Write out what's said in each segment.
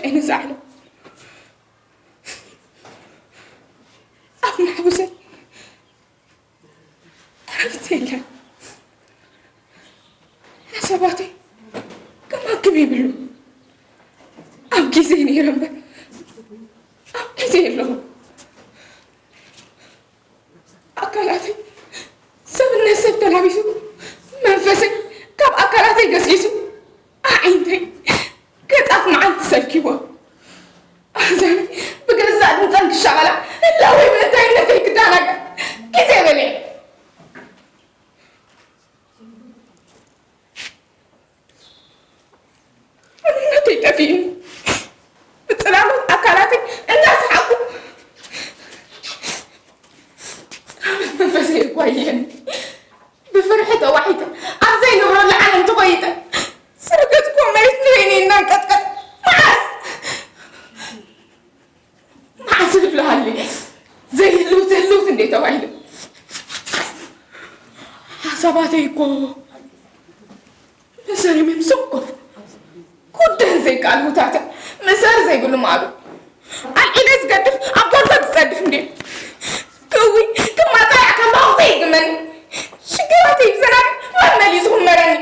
ኣይንዛዕሎ። ኣብ ማሕቡሰይ ዕረፍቲ የለን። ሓሳባተይ ከማክም ይብሉ። ኣብ ግዜ ነይረ እምበር ኣብ ግዜ የለኹ። ኣካላተይ ሰብነት ሰብ ተላቢሱ፣ መንፈሰይ ካብ ኣካላተይ ገስጊሱ፣ ኣዒንተይ ገጻት መዓልቲ ሰልኪዎ። ኣዛኒ ብገዛእ ድምጸን ክሻቐላ፣ ህላወይ ብእንታይነተይ ክዳናጋ ግዜ በልዐ። መንነተይ ጠፊእኒ። ብጽላሎት ኣካላተይ እናሰሓቁ፣ ጽላሎት መንፈሰይ የጓየኒ። ብፍርሒ ተዋሒጠ፣ ኣብ ዘይነብረሉ ዓለም ተኾይጠ፣ ዝረገጽኩዎ መሬት ንበይነይ እናንቀጥቀጥ፣ መዓስ? መዓስ ህልው ሃልየ? ዘይህልው ትህልውት እንዴ ተባሂሉ? ሓሳባተይ እኮ መሰሪ ምምስኮፍ፣ ኩደን ዘይከኣል ሁታተ፣ መሰሪ ዘይብሉ ማዕበል። ኣልዒለ ዝገድፍ፣ ኣብ ጎልጎል ዝጸድፍ እንዴ? ክዊ፣ ክማጣያ ከም ባውዘ ይግመኒ። ሽግራተይ ብዘናቢ መመሊ ዝኹመረኒ።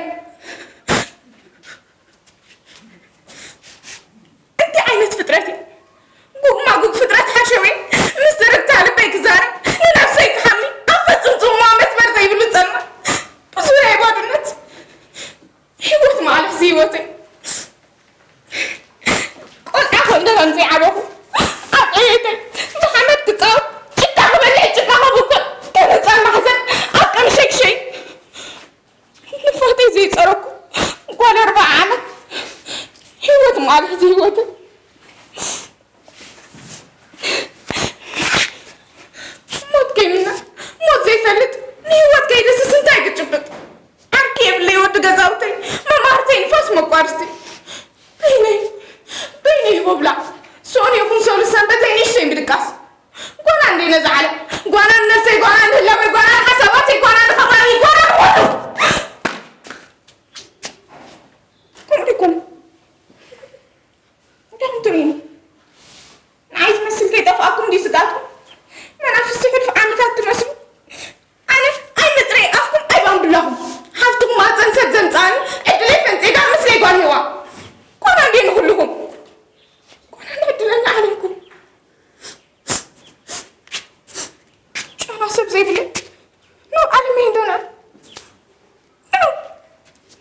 እንታይ ዓይነት ፍጥረት እዩ? ጉግ ማጉግ ፍጥረት ሓሸውየ ምስ ዝርግታ ልበይ ክዛረብ፣ ንነብሰይ ክሓሚ፣ ኣብ ፈጽም ጽምዋ መስመር ዘይብሉ ጸልማት፣ ብዙርያይ ባዶነት። ህይወት ማለት እዚ ህይወተይ። ቆልዓ ከም ደረም ዘይዓበኹ፣ ኣብ ዕቤተይ ብሓመድ ክጻወት፣ ጭቃ ክበልዕ፣ ጭቃ ክብኩል፣ ከም ህጻን ማሕዘን ኣብ ቅምሸክሸይ። ንፋተይ ዘይጸረኩ ጓል ኣርባዓ ዓመት ህይወት ማለት እዚ ህይወት። ሞት ከይምነ፣ ሞት ዘይፈልጥ፣ ንህይወት ከይድስስ እንታይ ክጭብጥ? ዓርኪ የብለይ ወዲ ገዛውተይ፣ መማርተይ ንፋስ መቋርስተይ። በይነይ፣ በይነይ ህቦብላ፣ ሰኡን ይኹን ሰሉስ ሰንበተይ ንእሽተይ ምድቃስ። ጓና እንዴ ነዛ ዓለም፣ ጓና ንነብሰይ፣ ጓና ንህላወይ፣ ጓና ንሓሳባተይ፣ ጓና ንኸባቢ፣ ጓና ንኹሉ። ከምኡ ዶ ይኮነ? እንታይ ትርእዩ? ንዓይ ዝመስል ከይጠፍኣኩም ድዩ ስግኣትኩም? መናፍስቲ ሕሉፍ ዓመታት ትመስሉ። ኣነ ኣይመጽረይ ኣፍኩም ኣይባንብላኹም። ሓፍትኩም ማህፀን ሰብ ዘምጽኣኒ ዕድለይ ፈንፂጋ ምስለይ ጓል ሄዋ። ጓና እንዴ ንኹልኹም። ጓና እንዴ ዕድለኛ ዓለምኩም። ጨና ሰብ ዘይብለይ ናብ ዓለም ይህንደና።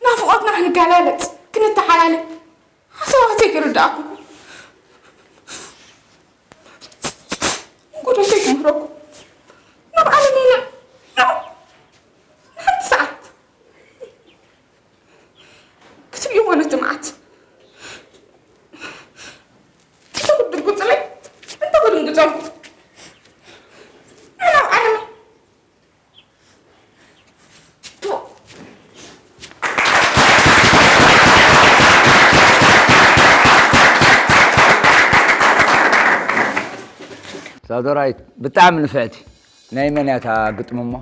ናፍቖትና ክንገላለጽ፣ ክንተሓላለፍ፣ ሓሳባተይ ክርድኣኩም። ጎደሰይ ክምህረኩም። ናብ ዓለም ኢና። ናብ ሓንቲ ሰዓት ክትርእይዎ ነቲ መዓት። እንተ ክትድንግጹለይ፣ እንተ ክድንግጸልኩም። ናብ ዓለም ሳዶራይት ብጣዕሚ ንፍዕቲ። ናይ መን እያ እታ ግጥሚ እሞ?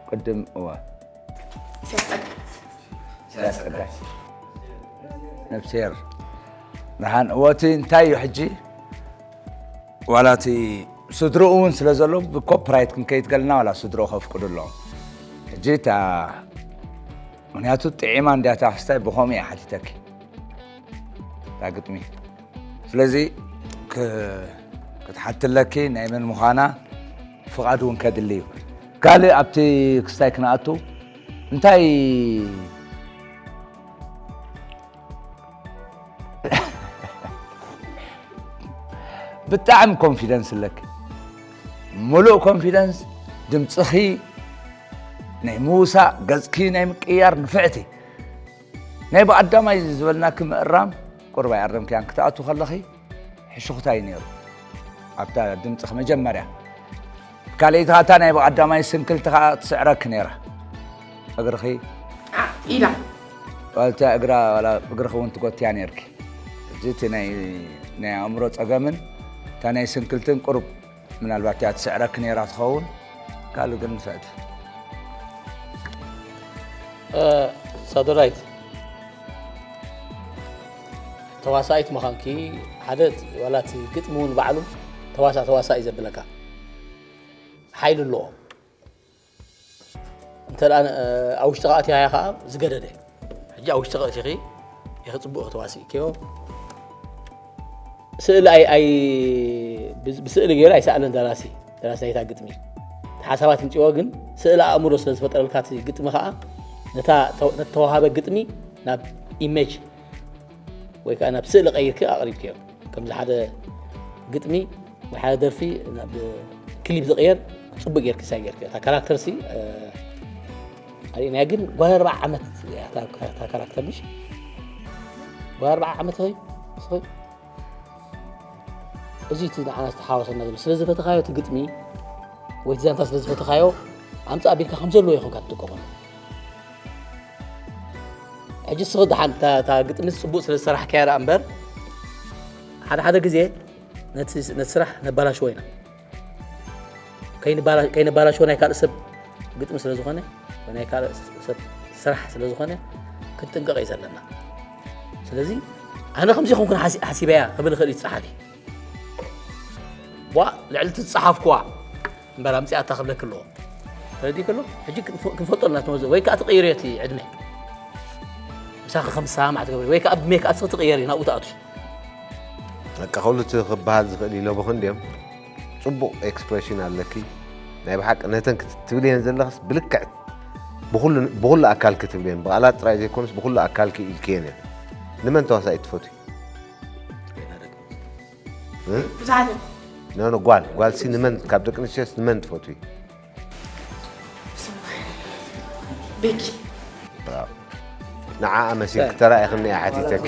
ቅድም እዋ። ኢሳያስ ጸጋይ። ኢሳያስ ጸጋይ። ነፍስሄር። ደሓን እወ፣ እቲ እንታይ እዩ ሕጂ? ዋላ እቲ ስድርኡ እውን ስለ ዘሎ ብኮፒራይት ክንከይድ ከለና ዋላ ስድርኡ ከፍቅዱ ኣለዎም። ሕጂ እታ ምኽንያቱ ጥዒማ እንድያ እታ ክስታይ ብኸምኡ እየ ሓቲተኪ። እታ ግጥሚ። ስለዚ ክ-፣ ክትሓትለኪ ናይ መን ምዃና ፍቓድ እውን ከድሊ እዩ። ካልእ ኣብቲ ክስታይ ክንኣቱ እንታይ ብጣዕሚ ኮንፊደንስ ኣለኪ። ሙሉእ ኮንፊደንስ፣ ድምፅኺ ናይ ምውሳእ፣ ገፅኪ ናይ ምቅያር ንፍዕቲ። ናይ ብቐዳማይ ዝበልናኪ ምእራም ቁሩብ ኣይኣረምክያን፣ ክትኣቱ ከለኺ ሕሹኽታ እዩ ነይሩ። ኣብታ ድምፅኺ መጀመርያ። ካልኣይቲ እታ ናይ ብቐዳማይ ስንክልቲ ኸዓ ትስዕረኪ ነይራ። እግርኺ ዓ-፣ ኢላ። ዋላ እታ እግራ፣ ዋላ እግርኺ እውን ትጎትያ ነይርኪ። ሕጂ እቲ ናይ፣ ናይ ኣእምሮ ጸገምን እታ ናይ ስንክልትን ቁሩብ ምናልባት እያ ትስዕረኪ ነይራ ትኸውን። ካልእ ግን ንፍዕቲ። እ፣ ሳዶራይት፣ እታ ተዋሳኢት ምዃንኪ ሓደ ዋላ እቲ ግጥሚ እውን ባዕሉ ተዋሳ ተዋሳ እዩ ዘብለካ። ሓይሊ ኣለዎ። እንተ ደኣ፣ እ፣ ኣብ ውሽጥኻ ኣቲኻ ኸዓ ዝገደደ። ሕጂ ኣብ ውሽጥኻ ኣቲኺ ኢኺ ጽቡቕ ተዋሲእክዮ። ስእሊ ኣይ-፣ ኣይ-፣ ብ-፣ ብስእሊ ገይሩ ኣይሰኣለን ደራሲ። ደራሲ ናይታ ግጥሚ። እቲ ሓሳባት ይምጽእዎ፣ ግን ስእሊ ኣእምሮ ስለ ዝፈጠረልካ እቲ ግጥሚ ኸዓ ነታ ተው-፣ ነቲ ተዋሃበ ግጥሚ ናብ ኢሜጅ ወይ ከዓ ናብ ስእሊ ቀይርኪ ኣቕሪብክዮ። ከምዚ ሓደ ግጥሚ ወይ ሓደ ደርፊ ናብ ክሊፕ ዝቕየር ጽቡቕ ጌርኪ ሳይ ጌርክዮ። እታ ካራክተር ሲ፣ እ፣ ኣርእናያ ግን ጓል ኣርብዓ ዓመት እያ እታ፣ እታ ካራክተር ምሽ? ጓል ኣርብዓ ዓመት ኸይ? ስኸይ? እዚ እቲ ንዓና ዝተሓዋወሰና ዘሎ። ስለ ዝፈተኻዮ እቲ ግጥሚ ወይ እቲ ዛንታ ስለ ዝፈተኻዮ ኣምጽእ ኣቢልካ ከም ዘለዎ ኢኹም ካብ ትጥቀመሉ። ሕጂ እስኺ ደሓን እታ፣ እታ ግጥሚ ጽቡቕ ስለ ዝሰራሕካያ ደኣ እምበር፣ ሓደ ሓደ ግዜ ነቲ፣ ነቲ ስራሕ ነባላሽዎ ኢና። ከይንባላ-፣ ከይነባላሽዎ ናይ ካልእ ሰብ ግጥሚ ስለ ዝኾነ፣ ወይ ናይ ካልእ ሰብ ስራሕ ስለ ዝኾነ፣ ክንጥንቀቕ እዩ ዘለና። ስለዚ፣ ኣነ ከምዚ ኹንኩን ሓሲ-፣ ሓሲበያ ክብል ይኽእል እዩ እቲ ጸሓፊ። ዋእ፣ ልዕሊ እቲ ዝጸሓፍኩዋ እምበር ኣምጺኣታ ክብለኪ ኣለዎ። ተረዲእኪ ኣሎ? ሕጂ ክንፈ-፣ ክንፈልጦ ኣለና፣ ተመዘ-፣ ወይ ከኣ ትቕይርዮ እቲ ዕድመ። ምሳኺ ከም ዝሰማማዕ ትገብሪ፣ ወይ ከኣ ብሜክኣፕ ስኺ ትቕየሪ፣ ናብኡ ትኣትዊ። በቃ፣ ኩሉ እቲ ክበሃል ዝኽእል ኢሎ ብኽንድዮም። ጽቡቕ ኤክስፕሬሽን ኣለኪ። ናይ ብሓቂ ነተን ክት-፣ ትብልየን ዘለኽስ ብልክዕ ብኹሉ፣ ብኹሉ ኣካልኪ ትብልየን። ብቓላት ጥራይ ዘይኮነስ ብኹሉ ኣካልኪ ኢልክየን እየን። ንመን ተዋሳኢት ትፈትዊ? እ? ብዙሓት እዮም። ኖ፣ ኖ፣ ጓል፣ ጓልሲ ንመን፣ ካብ ደቂ ኣንስትዮስ ንመን ትፈትዊ? ቤኪ። ብራቮ። ንዓኣ መሲልኪ ተራኢኽኒ እያ ሓቲተኪ።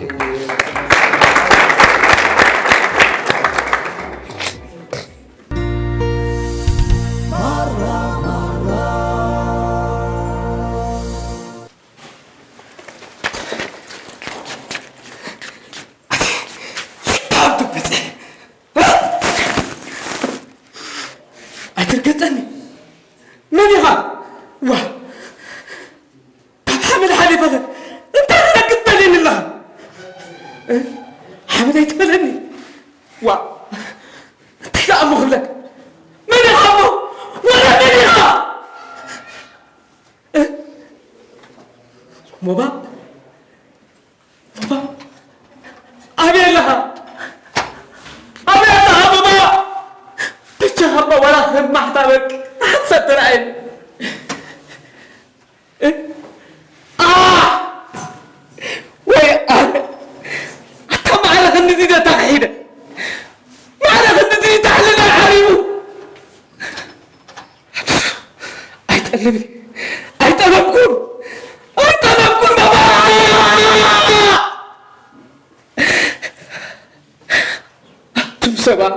ኣይትርገጸኒ። መን ኢኻ? ዋ። ካብ ሓመድ ሓሊፈኸ እንታይ ክነግር ደልየኒ ኣለኻ? እ? ሓመድ ኣይትበለኒ። ዋ። እንታይ ደኣ እሞ ክብለካ? መን ኢኻ እሞ? ወላ መን ኢኻ? እ? ሞባ? ሞባ? ኣበይ ኣለኻ? ኣበይ ኣለኻ ሞባ? ብቻኻ እባ ዋላ ከም ማሕታበቅ ንሓንሳብ ተራእየኒ። እ? ኣ! ወይ ኣነ! ኣታ ማዕረ ክንድዚ ዶ ተኽሒደ? ማዕረ ክንድዚ ተሕልለ ዓሪቡ? ኣይጠልብን፣ ኣይጠለብኩን፣ ኣይጠለብኩን ባባ! ኣቱም ሰባት፣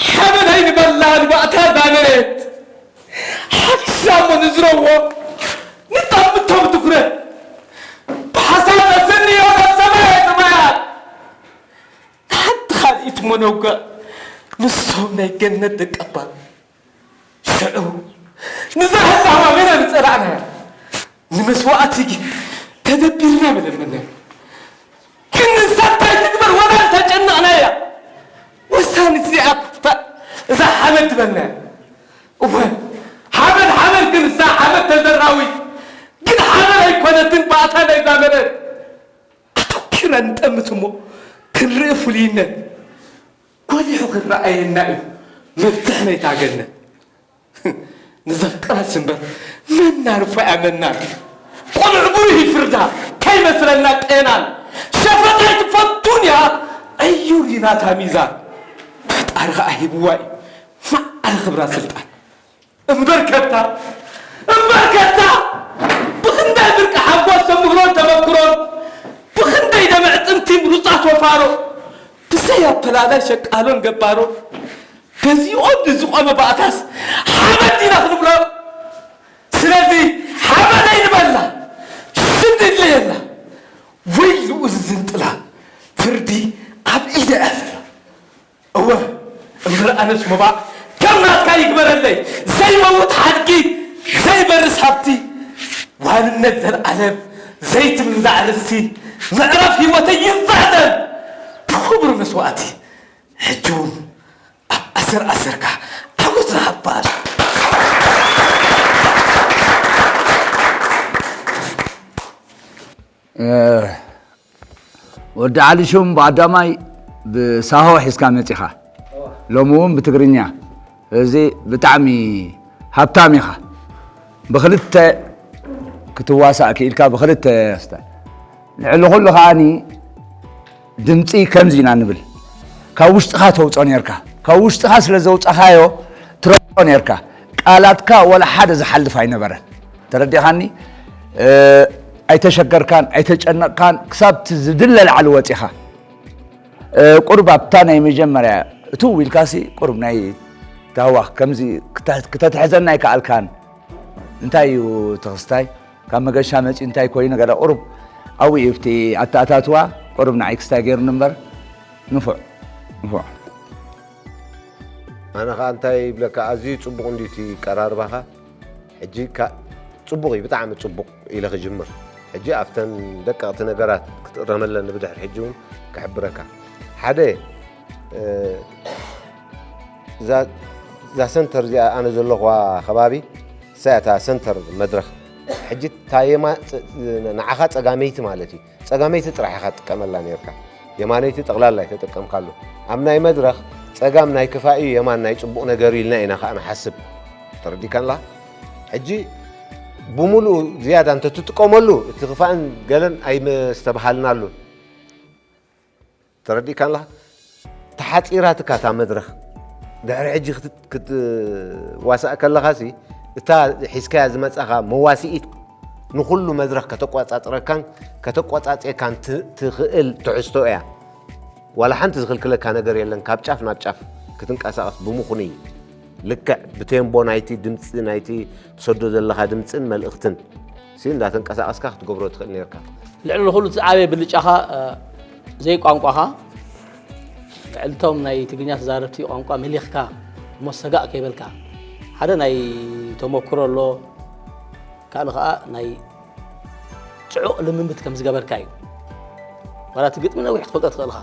ሓመድ ኣይንበላን ባእታ እዛ መሬት። ሓፊስና እሞ ንዝረዎ፣ ንጠምቶ ብትኹረት። ብሓሳብ ነስንዮ ናብ ሰማየ ሰማያት። ንሓንቲ ካልኢት እሞ ነውግዕ፣ ንሶም ናይ ገነት ደቀባት። ሽዑ፣ ነዛ ህላወ መነ ዝጸላእናያ፣ ንመስዋእቲ ተደቢርና ምለመናያ። ግን ንሳ እንታይ ትግበር ወላ እንተጨነቕናያ፣ ወሳኒት እዚኣ ክፋእ እዛ ሓመድ ትበልናያ። እወ፣ ሓመድ ሓመድ ግን እሳ ሓመድ ተዘራዊት ግን ሓመድ ኣይኮነትን ባእታ ናይዛ መሬት። ኣተኲርና ንጠምት እሞ ክንርኢ ፍሉይነት ጎሊሑ ክረኣየና እዩ መፍትሕ ናይታ ገነት። ንዘፍቅራስ እምበር መናርፎ እያ መናን። ቆልዑ ብሩህ ይፍርዳ ከይመስለና ቄናን። ሸፈጣይ ትፈቱን እያ ዕዩር እዩ ናታ ሚዛን። ፈጣሪ ኸኣ ሂብዋ እዩ ማዕረ ክብራ ስልጣን። እምበርከታ፣ እምበርከታ፣ ብኽንደይ ብርቂ ሓጎስ ተምህሮን ተመክሮን፣ ብኽንደይ ደምዕ ጥንቲ ምሩጻት ወፋሮ፣ ብዘይ ኣፈላላይ ሸቃሎን ገባሮን፣ በዚኦም ንዝቖመ ባእታስ ሓመድ ዲና ክንብሎ? ስለዚ ሓመድ ኣይንበላ፣ ሽም ንድለየላ፣ ወይ ልኡዝ ዝንጥላ፣ ፍርዲ ኣብ ኢደ እያ ዘላ። እወ፣ እምበር ኣነስ ሞባእ ከም ናትካ ይግበረለይ። ዘይመውት ሓድጊ፣ ዘይበርስ ሃብቲ፣ ዋንነት ዘልኣለም፣ ዘይትምንዛዕ ርስቲ፣ ምዕራፍ ህይወተይ ይዛዘም ብኽቡር መስዋእቲ። ሕጂ እውን ኣብ ኣሰር ኣሰርካ ዓወት ንሃባ። ወዲ ዓሊ ሹም ብቐዳማይ ብሳሆ ሒዝካ መጺኻ፣ ሎሚ እውን ብትግርኛ። እዚ ብጣዕሚ ሃብታም ኢኻ። ብኽልተ ክትዋሳእ ክኢልካ፣ ብኽልተ ስታ-፣ ልዕሊ ኩሉ ከዓኒ ድምፂ ከምዚ ኢና ንብል፣ ካብ ውሽጥኻ ተውፅኦ ነርካ። ካብ ውሽጥኻ ስለ ዘውፃኻዮ ትረግጾ ነርካ። ቃላትካ ወላ ሓደ ዝሓልፍ ኣይነበረን። ተረዲኻኒ? ኣይተሸገርካን ኣይተጨነቕካን፣ ክሳብ እቲ ዝድለ ላዕሊ ወፂኻ። ቁሩብ ኣብታ ናይ መጀመርያ እትው ኢልካሲ፣ ቁሩብ ናይ ታዋኽ ከምዚ ክተ- ክተትሕዘና ኣይከኣልካን። እንታይ እዩ ትኽስታይ? ካብ መገሻ መፂኡ እንታይ ኮይኑ ገለ ቁሩብ ኣብኡ እዩ ኣብቲ ኣተኣታትዋ ቁሩብ ንዓይ ክስታይ ገይሩኒ እምበር። ንፉዕ ንፉዕ። ኣነ ኸዓ እንታይ ይብለካ፣ ኣዝዩ ጽቡቕ እንድዩ እቲ ቀራርባኻ። ሕጂ ካ- ጽቡቕ እዩ፣ ብጣዕሚ ጽቡቕ ኢለ ክጅምር። ሕጂ ኣብተን ደቀቕቲ ነገራት ክትእረመለን ብድሕሪ ሕጂ እውን ክሕብረካ። ሓደ እዛ ሰንተር እዚኣ ኣነ ዘለኹዋ ከባቢ እሳ እያ እታ ሰንተር መድረኽ። ሕጂ እታ የማ- ንዓኻ ጸጋመይቲ ማለት እዩ። ጸጋመይቲ ጥራሕ ኢኻ ትጥቀመላ ነርካ። የማነይቲ ጠቕላላ ኣይተጠቀምካሉ። ኣብ ናይ መድረኽ ጸጋም ናይ ክፋእ እዩ፣ የማን ናይ ጽቡቕ ነገር እዩ ኢልና ኢና ከኣ ንሓስብ። ተረዲካንላ? ሕጂ ብምሉኡ ዝያዳ እንተትጥቀመሉ እቲ ክፋእን ገለን ኣይመስተብሃልናሉን። ተረዲእካን ኣለኻ? ተሓፂራትካ እታ መድረኽ። ድሕሪ ሕጂ ክትዋሳእ ከለኻሲ እታ ሒዝካያ ዝመፃኻ መዋስኢት ንኹሉ መድረኽ ከተቋፃፅረካን ከተቋፃፅየካን ትኽእል ትሕዝቶ እያ። ዋላ ሓንቲ ዝኽልክለካ ነገር የለን። ካብ ጫፍ ናብ ጫፍ ክትንቀሳቐስ ብምኹኒ ልክዕ ብቴምቦ ናይቲ ድምፂ ናይቲ ትሰዶ ዘለኻ ድምፅን መልእኽትን ሲ እንዳተንቀሳቐስካ ክትገብሮ ትኽእል ነርካ። ልዕሊ ኩሉ እቲ ዝዓበየ ብልጫኻ ዘይቋንቋኻ ልዕሊ እቶም ናይ ትግርኛ ተዛረብቲ ቋንቋ መሊኽካ እሞ ሰጋእ ከይበልካ ሓደ ናይ ተመክሮ ኣሎ ካልእ ከዓ ናይ ፅዑቕ ልምምድ ከም ዝገበርካ እዩ። ዋላ እቲ ግጥሚ ነዊሕ ክትፈልጦ ትኽእል ኢኻ።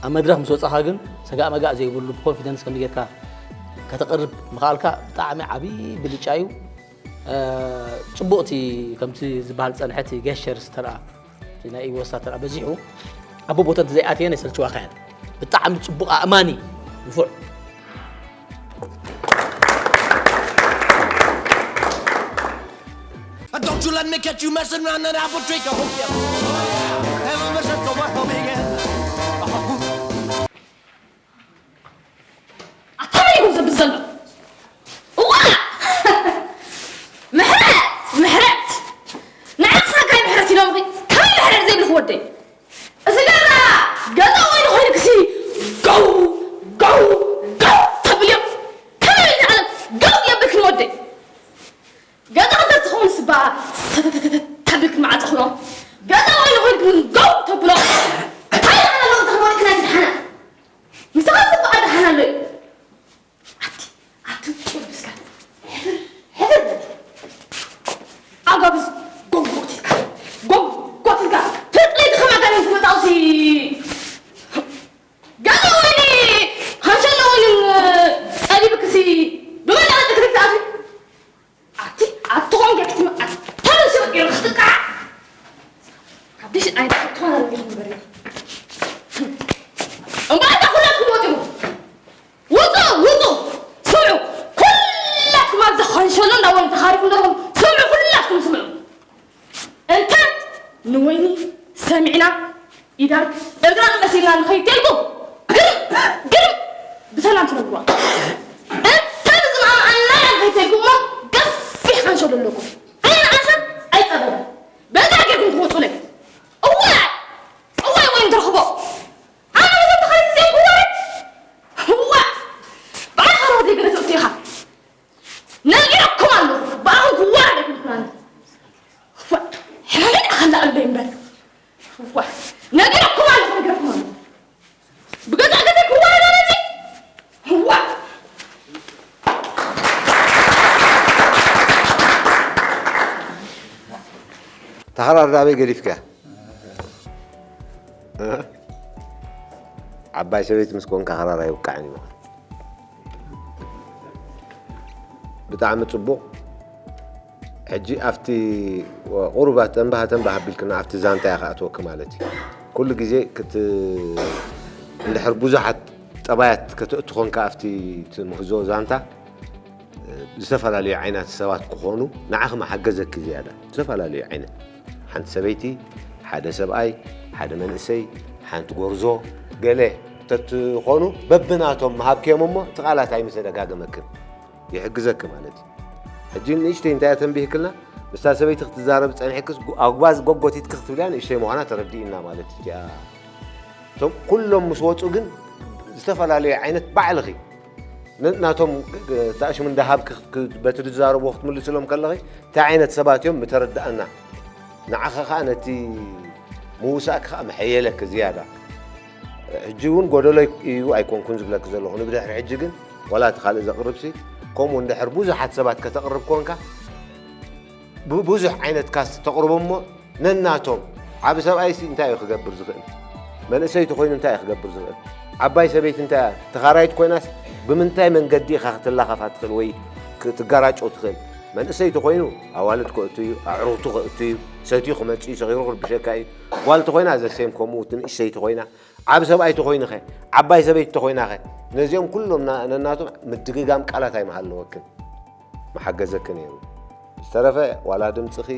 ኣብ መድረኽ ምስ ወፃኻ ግን ሰጋእ መጋእ ዘይብሉ ብኮንፊደንስ ከመይ ጌርካ ከተቕርብ ምኽኣልካ ብጣዕሚ ዓብዪ ብልጫ እዩ። ፅቡቕ እቲ ከምቲ ዝበሃል ዝፀንሐ እቲ ጌስቸርስ ተርኣ እቲ ናይ ኢወሳ ተርኣ በዚሑ ኣብ ቦቦተ እንተዘይኣትየን የሰልችዋኻ እየን። ብጣዕሚ ፅቡቕ ኣእማኒ ንፉዕ። Don't you let me catch you messing around and I will drink a whole Never miss a go my homie again. ኣታ መን እዩ ዘብል ዘሎ? እዋ! ምሕረት! ምሕረት! ንዓኻ ካይ ምሕረት ኢሎምኺ? ከመይ ምሕረት ዘይብልኺ ወደይ? እዚ ገዛ ገዛ ወይኒ ኮይንክሲ ገው ገው ገው ተብልዮም ከመይ ኢልኒ ዓለም ገው የብልክን ወደይ? ገዛ እንተ ትኸውን ስባ ሰተተተተት ተብልክን መዓልቲ ኹኖ ገዛ ወይኒ ኮይንክን ገው ተብሎ እንታይ ደሓና ኣሎ ተኽበልክን ኣይትድሓና ምሳኻ ስባ ኣድሓና ኣሎ እዩ ኣቲ ኣቲ ጭብስካ ሕፍር ሕፍር በል ኣጋብዝ ጎጎትልካ ጎጎትልካ ፍርቂ ለይቲ ከማጋንን ትመጣውሲ ገዛ ወይኒ ሃንሸሎ ወይንን ጸቢብክሲ ብመን ኣንተ ክልተ ኣትዩ ኣቲ ኣትኾን ገርትም ኣተረሽር ገርክትካ ሓድሽ ኣይነት ትኾን ኣለ ይኹን በሪ እምበኣታ ኩላትኩም ወጢኹም ውፁ ውፁ ስምዑ ኩላትኩም ኣብዚ ኸንሸሎ እንዳበሉ ተኻሪኹም ዘለኹም ስምዑ ኩላትኩም ስምዑ እንተ ንወይኒ ሰሚዕና ኢዳን እግራን መሲልና ንኸይድ ተልኩም ግርም ግርም ብሰላም ትነግሩዋ እንተ ንዝማማኣና ኢና ንኸይድ ተልኩም እሞ ገፊሕ ኸንሸሎ ኣለኩም ኣይንኣሰብ ኣይፀበበን በዛ ጌርኩም ትወፁለይ እዋይ እዋይ ወይኒ ትረኽቦ ኣነ ነዞም ተኻሪት እዚኦም ክዋረድ እዋ ባዕልኻ ወደይ ገለ ትእቱ ኢኻ ነጊረኩም ኣለኹ ብኣኹም ክዋረድ ኣይኮንኩን ኣነ እዋ ሕማመይ ደኣ ከላዕለይ እምበር እዋ ነጊረኩም ኣለኹ ነጊረኩም ኣለኹ ብገዛእ ገዛይ ክዋረድ ኣነ እዚ እዋ ተኸራር ኣበይ ገዲፍካ ባይ ሰበይቲ ምስ ኮንካ ክራር ኣይውቃዕን እዩ። ብጣዕሚ ጽቡቕ። ሕጂ ኣብቲ ቁሩባት ተንባህ ተንባህ ኣቢልክና ኣብቲ ዛንታ እያ ክኣትወኪ ማለት እዩ። ኩሉ ግዜ ክት-፣ እንድሕር ብዙሓት ጠባያት ከተእቱ ኮንካ ኣብቲ እቲ ምህዞ ዛንታ፣ ዝተፈላለዩ ዓይነት ሰባት ክኾኑ ንዓኺ መሓገዘኪ ዝያዳ። ዝተፈላለዩ ዓይነት፣ ሓንቲ ሰበይቲ፣ ሓደ ሰብኣይ፣ ሓደ መንእሰይ፣ ሓንቲ ጎርዞ፣ ገለ ተትኾኑ በብናቶም ምሃብክዮም እሞ እቲ ቃላት ኣይምተደጋገመክን። ይሕግዘኪ ማለት እዩ። ሕጂ ንእሽተይ እንታይ እያ ተንቢህክልና? ምስታ ሰበይቲ ክትዛረብ ጸኒሕክስ፣ ጎ-፣ ኣጉባዝ ጎጎቲትኪ ክትብልያ ንእሽተይ ምዃና ተረዲእና ማለት እዩ። እቲኣ እቶም ኩሎም ምስ ወጹ ግን ዝተፈላለዩ ዓይነት ባዕልኺ ነ-፣ ናቶም ግ-፣ ግ-፣ ታሽሙ እንዳሃብኪ ክ-፣ ክ-፣ በቲ ዝዛረብዎ ክትምልስሎም ከለኺ እንታይ ዓይነት ሰባት እዮም ምተረዳእና። ንዓኻ ኸኣ ነቲ ምውሳእኪ ኸኣ መሐየለኪ ዝያዳ። ሕጂ እውን ጎደሎ እዩ ኣይኮንኩን ዝብለኪ ዘለኹ። ንብድሕሪ ሕጂ ግን ዋላ እቲ ካልእ ዘቕርብሲ፣ ከምኡ እንድሕር ብዙሓት ሰባት ከተቕርብ ኮንካ፣ ብ-፣ ብዙሕ ዓይነት ካስት ተቕርቦ እሞ ነናቶም። ዓቢ ሰብኣይሲ እንታይ እዩ ክገብር ዝኽእል? መንእሰይ ተኾይኑ እንታይ እዩ ክገብር ዝኽእል? ዓባይ ሰበይቲ እንታይ እያ? ተኻራይት ኮይናስ ብምንታይ መንገዲ ኢኻ ክትላኸፋ ትኽእል ወይ ክትጋራጮ ትኽእል? መንእሰይ ተኾይኑ ኣዋልድ ከእቱ እዩ፣ ኣዕሩኽቱ ከእቱ እዩ፣ ሰትዩ ክመጽእ እዩ፣ ሰኺሩ ክርብሸካ እዩ። ጓል ተኾይና ዘሴም ከምኡ፣ እቲ ንእሽተይ ተኾይና። ዓቢ ሰብኣይ ተኾይንኸ? ዓባይ ሰበይቲ ተኾይናኸ? ነዚኦም ኩሎም ና-፣ ነናቶም ምድግጋም ቃላት ኣይምሃለወክን። መሓገዘኪ ነይሩ። ዝተረፈ ዋላ ድምፅኺ፣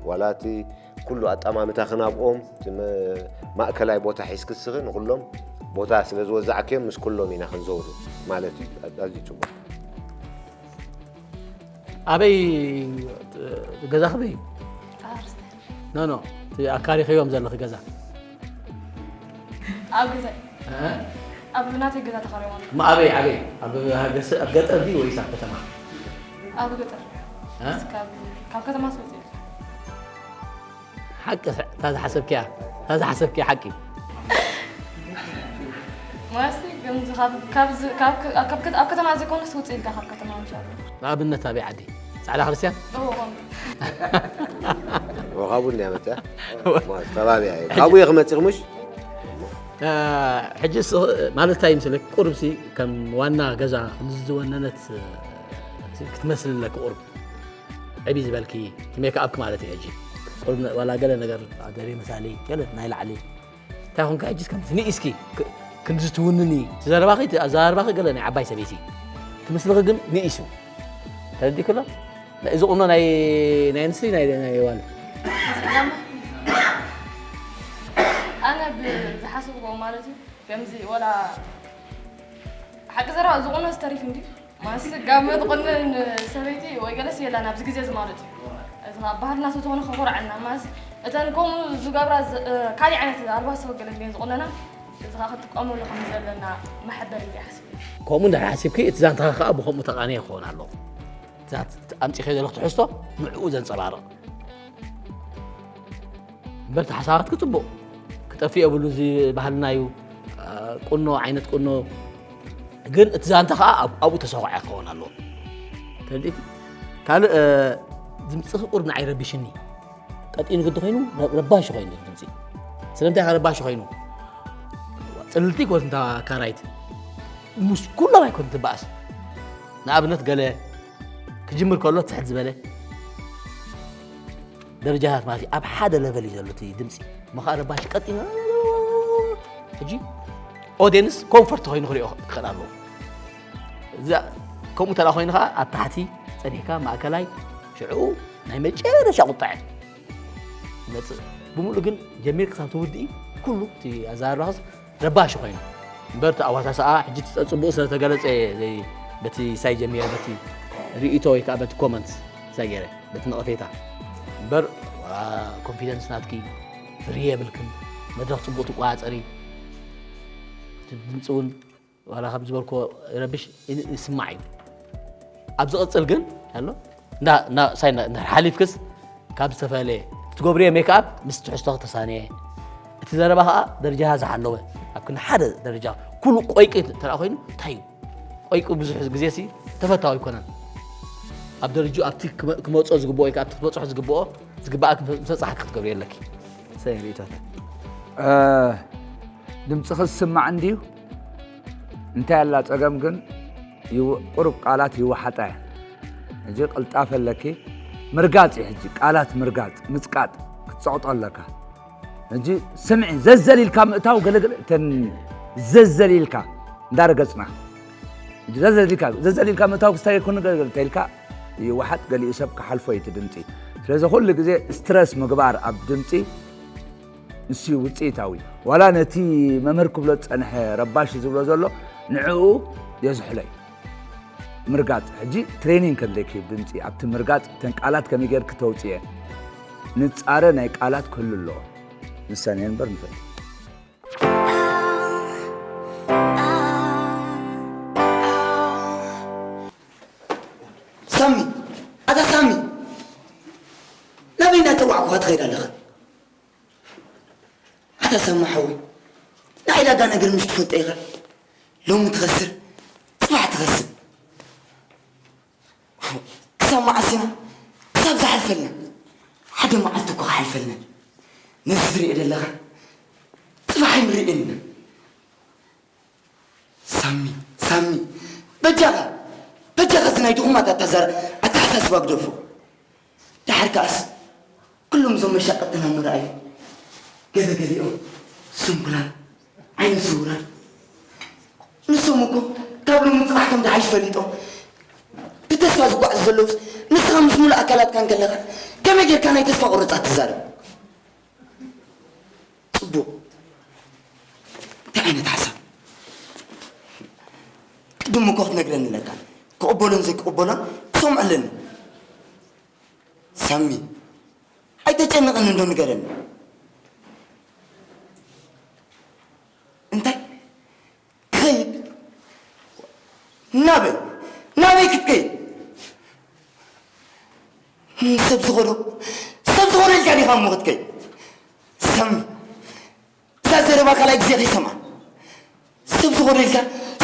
ዋላ እቲ ኩሉ ኣጠማምታኺ ናብኦም፣ እቲ መ-፣ ማእከላይ ቦታ ሒዝኪ እስኺ ንኹሎም ቦታ ስለ ዝወዛዕክዮም ምስ ኩሎም ኢና ክንዘውር ማለት እዩ። ኣዝዩ ጽቡቕ። ኣበይ ገዛኺ በይ? ኖ፣ ኖ፣ እቲ ኣካሪኽዮም ዘለኺ ገዛ። ኣብ ገዛ፣ እ? ኣብ ናተይ ገዛ ተኻርዮም ኣሎ። እሞ ኣበይ፣ ኣበይ? ኣብ ሃገስ-፣ ኣብ ገጠር ድዩ ወይስ ኣብ ከተማ? ኣብ ገጠር። እ? ካብ፣ ካብ ከተማ ስወጽእ። ሓቂ፣ እታ ዝሓሰብክያ፣ እታ ዝሓሰብክያ ሓቂ። ማለት ከምዚ ካብ፣ ካብ፣ ካብ፣ ኣብ ከ-፣ ኣብ ከተማ ዘይኮነስ ውጽእ ኢልካ ካብ ከተማ ምሻሉ። ንኣብነት ኣበይ ዓዲ? ጻዕዳ ክርስትያን? እዎ፣ ከምኡ። ወኻቡ እንድያ መጽያ? ማለት ከባቢ ኣየ። ካብኡ እየ ክመጽእ ምሽ? እ፣ ሕጂ ስ-፣ ማለት እንታይ ይመስለክ? ቁሩብሲ ከም ዋና ገዛ ከምዚ ዝወነነት፣ እ፣ ክትመስል ኣለክ ቁሩብ። ዕብይ ዝበልኪ፣ እቲ ሜክኣፕ ማለት እዩ ሕጂ። ቁሩብ ነ-፣ ዋላ ገለ ነገር፣ ገለ መሳሊ፣ ገለ ናይ ላዕሊ። እንታይ ኾንካ ሕጂስ ከምዚ ንኢስኪ፣ ክ-፣ ክንድዚ ትውንኒ፣ እቲ ዘረባኺ፣ እቲ ኣዘራርባኺ ገለ ናይ ዓባይ ሰበይቲ። እቲ ምስልኺ ግን ንኢሱ። ተረዲእክሎ? ናይ-፣ እዚ ቁኖ ናይ፣ ናይ ኣንስቲ፣ ናይ፣ ናይ ጓል? ኣነ ብዝሓሰብዎ ማለት እዩ፣ ከምዚ ወላ ሓቂ ዘረባ እዚ ቁኖ ዝተሪፍ እንዲ ማስ ጋመ ትቑንን ሰበይቲ ወይ ገለስ የላን ኣብዚ ግዜ እዚ ማለት እዩ። እዚ ኸዓ ባህልና ስለ ዝኾነ ከኹርዓና ማስ እተን ከምኡ ዝገብራ ዝ-፣ እ፣ ካሊእ ዓይነት ኣልባሶ ገለ እንድየን ዝቑነና፣ እዚ ኸዓ ክንጥቀመሉ ከም ዘለና መሐበሪ እንድየ ሓሲበ። ከምኡ እንድሕር ሓሲብኪ፣ እቲ ዛንታኺ ኸዓ ብኸምኡ ተቓንየ ክኸውን ኣለዎ። እቲ ኣምፂኸዮ ዘለኹ ትሕዝቶ ንዕኡ ዘንፀባርቕ። እምበር እቲ ሓሳባትኪ ጽቡቕ። ክጠፍእ የብሉ፣ እዚ ባህልና እዩ። እ፣ ቁኖ፣ ዓይነት ቁኖ። ግን እቲ ዛንታ ኸዓ ኣብ-፣ ኣብኡ ተሰኹዐ ክኸውን ኣለዎ። ተረዲእኪ? ካልእ፣ እ፣ ድምፅኺ ቁሩብ ንዓይ ረቢሽኒ። ቀጢኑ ግዲ ኮይኑ፣ ረ-፣ ረባሺ ኮይኑ ድምፂ። ስለምንታይ ከ ረባሺ ኮይኑ? ጽልልቲ ይኮንታ ካራይት። ምስ ኩሎም ኣይኮን ትበኣስ። ንኣብነት ገለ ክጅምር ከሎ ትሕት ዝበለ ደረጃታት ማለት እዩ። ኣብ ሓደ ለቨል እዩ ዘሎ እቲ ድምፂ። እሞ ከዓ ረባሺ ቀጢኑ ሕጂ ኦድየንስ ኮንፈርት ኮይኑ ክሪኦ ክኽእል ኣለዎ። እዛ ከምኡ እንተ ደኣ ኮይኑ ከዓ ኣብ ታሕቲ ጸኒሕካ ማእከላይ ሽዑ ናይ መጨረሻ ቁጥዐ ይመጽእ። ብምሉእ ግን ጀሚር ክሳብ ትውድኢ ኩሉ እቲ ኣዘራርባኽስ ረባሺ ኮይኑ። እምበር እቲ ኣዋሳስኣ ሕጂ እቲ ጸጽቡቑ ስለ ተገለጸ እየ ዘይ-፣ በቲ ሳይ ጀሚረ በቲ ርእይቶ ወይ ከዓ በቲ ኮመንት ሳይ ገይረ። በቲ ነቐፌታ። እምበር፣ ዋ፣ ኮንፊደንስ ናትኪ ፍርሂ የብልክን። መድረኽ ጽቡቕ ትቆጻጸሪ። እቲ ድምጺ እውን ዋላ ከም ዝበልክዎ ይረብሽ፣ ይ-፣ ይስማዕ እዩ። ኣብ ዝቕጽል ግን፣ ኣሎ፣ እንዳ-፣ እንዳ-፣ ሳይ እንዳ-፣ እንድሕር ሓሊፍክስ ካብ ዝተፈላለየ ትገብርዮ ሜክኣፕ ምስ ትሕዝቶኺ ተሳነየ። እቲ ዘረባ ኸኣ ደረጃ ዝሓለወ፣ ኣብ ክንዲ ሓደ ደረጃ ኩሉ ቆይቂ እንተ ደኣ ኮይኑ እንታይ እዩ? ቆይቁ ብዙሕ ግዜሲ ተፈታዊ ኣይኮነን። ኣብ ደረጃኡ ኣብቲ ክመ-፣ ክመጾ ዝግብኦ ወይ ከኣ ኣብቲ ክትበጽሖ ዝግብኦ፣ ዝግብኣኪ ምስ በጻሕኪ ክትገብርዮ ኣለኪ። ሰይ ርእይቶት። እ፣ ድምጽኺ ዝስማዕ እንድዩ፣ እንታይ ኣላ ጸገም ግን ይው- ቁሩብ ቃላት ይወሓጣ እየ። ሕጂ ቅልጣፈ ኣለኪ። ምርጋጽ እዩ ሕጂ፣ ቃላት ምርጋጽ፣ ምጽቃጥ ክትጸቕጦ ኣለካ። ሕጂ ስምዒ ዘዘሊልካ ምእታው ገለገለ እተን ዘዘሊልካ እንዳረገጽና። ሕጂ ዘዘሊልካ፣ ዘዘሊልካ ምእታው ክስታይ ይኩን ገለገለ ተልካ ይወሓጥ፣ ገሊኡ ሰብ ክሓልፎ እዩ እቲ ድምጺ። ስለዚ ኩሉ ግዜ ስትረስ ምግባር ኣብ ድምጺ ንሱ እዩ ውጽኢታዊ። ዋላ ነቲ መምህር ክብሎ ዝጸንሐ ረባሽ ዝብሎ ዘሎ ንዕኡ የዝሕሎ እዩ። ምርጋጽ፣ ሕጂ ትሬኒንግ ከድለኪ እዩ ድምጺ። ኣብቲ ምርጋጽ እተን ቃላት ከመይ ጌርኪ ተውጽኤ ንጻረ ናይ ቃላት ክህሉ ኣለዎ። ንሰን እየን እምበር ንፈልጥ። ሳሚ፣ ኣታ ሳሚ፣ ናበይ እናጸዋዕኩኻ ትኸይድ ኣለኻ? ኣታ ሳሚ ሓወይ፣ ንዓይ ዳጋ ነገር ምሽ ትፈልጦ ኢኻ። ሎሚ ትኸስር፣ ጽባሕ ትኸስር። ክሳብ መዓስ ኢና? ክሳብ ዝሓልፈልና። ሓደ መዓልቲ እኮ ክሓልፈልና። ነዚ ትሪኦ ዘለኻ ጽባሕ ኣይንርእን ኢና። ሳሚ፣ ሳሚ፣ በጃኻ፣ በጃኻ እዚ ናይ ድኹማት ኣታዛራ-፣ ኣተሓሳስባ ግደፎ። ደሓር ከኣስ ኩሎም እዞም መሻቀጥና ምርኣዩ። ገለ ገሊኦም ስንኩላን፣ ዓይነ ስውራን። ንሶም እኮ ካብ ሎሚ ጽባሕ ከም ደሓይሽ ፈሊጦም ብተስፋ ዝጓዓዙ ዘለውስ፣ ንስኻ ምስ ሙሉእ ኣካላትካ እንከለኻ ከመይ ጌርካ ናይ ተስፋ ቁርጻት ትዛረብ? ጽቡቕ። እንታይ ዓይነት ሓሳብ? ቅድም እኮ ክትነግረኒ ኣለካ። ክቕበሎን ዘይክቕበሎን ክሰምዖ ኣለኒ። ሳሚ፣ ኣይተጨንቕኒ እንዶ ንገረኒ። እንታይ? ክኸይድ? ናበይ? ናበይ ክትከይድ? ሰብ ዝኸዶ፣ ሰብ ዝኸዶ ኢልካ ዲኻ እሞ ክትከይድ? ሳሚ፣ እዛ ዘረባ ካልኣይ ግዜ ከይሰምዓ። ሰብ ዝኸዶ ኢልካ፣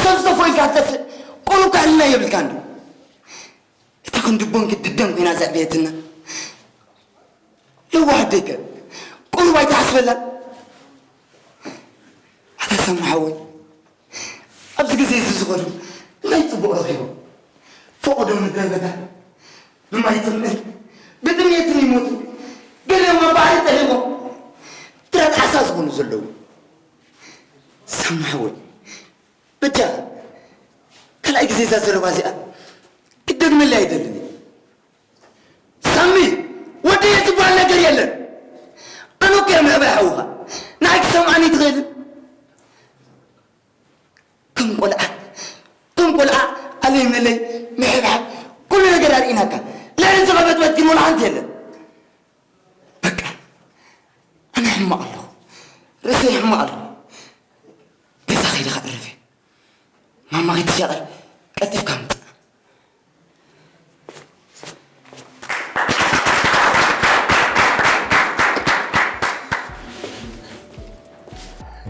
ሰብ ዝጠፍኦ ኢልካ ትጠፍእ፣ ቁሩብካ ህልና የብልካ እንዶ። እቲ ክንዲ ቦንክ ድደም ኮይና ዘዕበየትና። ለዋህ ደገ፣ ቁሩብ ኣይትሓስበላ። ኣታ ሳሚ ሓወይ፣ ኣብዚ ግዜ እዚ ዝኸዱ እንታይ ጽቡቕ ረኺቦም? ፈቐዶ ምድረ በዳ፣ ብማይ ጽምእን ብጥሜትን ይሞቱ። ገሊኦም ኣብ ባሕሪ ጠሊቖም ድራር ዓሳ ዝኾኑ ዘለዉ። ሳሚ ሓወይ፣ በጃኻ ካልኣይ ግዜ እዛ ዘረባ እዚኣ ክትደግመለይ ኣይደልን እየ። ሳሚ፣ ወደየ ዝበሃል ነገር የለን። ኣነ እኮ እየ መዕበይ ሓውኻ። ንዓይ ክትሰምዓኒ ትኽእል? ከም ቆልዓ፣ ከም ቆልዓ ኣለይ መለይ፣ ምሕብሓብ፣ ኩሉ ነገር ኣርኢናካ። ልዕሊ እዚ ቐበጥበጥ ግን ወላ ሓንቲ የለን። በቃ፣ ኣነ ሕማቕ ኣለኹ። ርእሰይ ሕማቕ ኣለኹ። ገዛ ከይድኻ ዕረፍ። ማማ ከይትሻቐል ቀልጢፍካ ምጻእ።